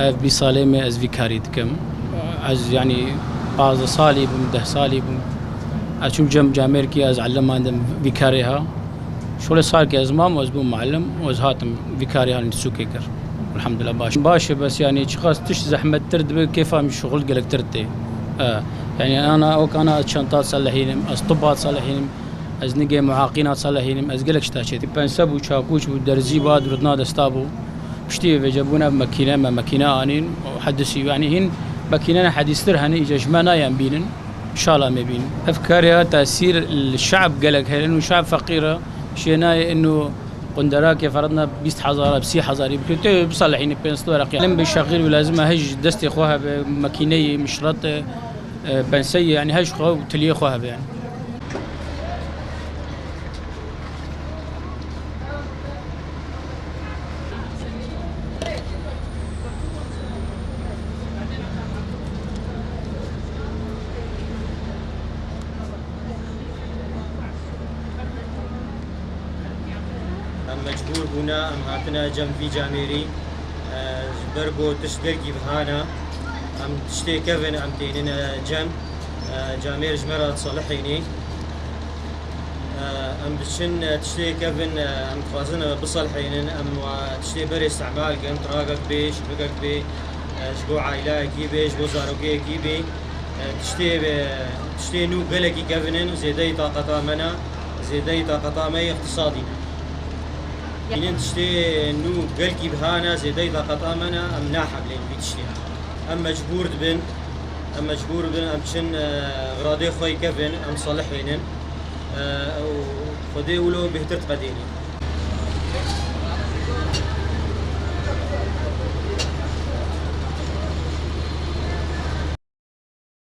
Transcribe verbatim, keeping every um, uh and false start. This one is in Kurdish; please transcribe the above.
Ev bîst salê me ez vî karî dikim. Ez, yanî, pazdeh salî bûm, deh salî bûm. Ez çûm cem camêrkî, ez elemandim vî karê ha. Şolê salkê ez mam, ez bûm muallim, ez hatim vî karê ha li sûkê kir. Elhamdulillah baş. Baş e, bes, yanî, çiqas tişt zehmettir dibe, kêfa min şixul gelektir tê. E, yanî, ana, ok ana ez çenta diselehînim, ez tibba diselehînim, ez nigê muaqîna diselehînim, ez gelek şta çêtim. Pense bû, çakûç bû, derzî bû, durutna desta bû. Piştî vê vêce bûn ev makîne, me makîne anîn, û hedisî, yanî hîn makîneyên hedîstir hene, îca ji me nayên bînin, şala me bînin. Ev karê ha tesîr li şe'b gelek hene û şe'b feqîr e, şê nayê ino qunderakê feretna bîst hezar, sî hezarî bikir, tê biselehînî pênc sed wereqî. Lim bi şeqîr û lazim e, hej destê xwe hebe, makîneyê, mişret e, e, penseyê, yanî hej xwe û tiliyê xwe hebe, yanî. Em mecbûr bûne, em hatine cem vî camêrî. E, ji ber ku tişt gelkî bihane, em tiştê kevin, em tênine cem. E, camêr ji me re diselihînî. E, em diçin, e, tiştê kevin, e, em dixwazin, e, biselihînin, em wa tiştê berê îstimal kin, tirakek bê, şibikek bê, e, ji bo aîleyekî bê, ji bo zarokeyekî bê. E, tiştê, e, tiştê nû gelekî kevin in, zêdeyî taqeta me ne, zêdeyî taqeta me yê îqtisadî ne. Hînin tiştê nû gelkî biha ne, zêdeyî taqeta me ne, em nahemlên vî tiştê. Em mecbûr dibin, em mecbûr dibin, em çin, e, xiradê xwe yê kevin, em salihênin, e, û Xwedê wilo bêhtir diqedênî.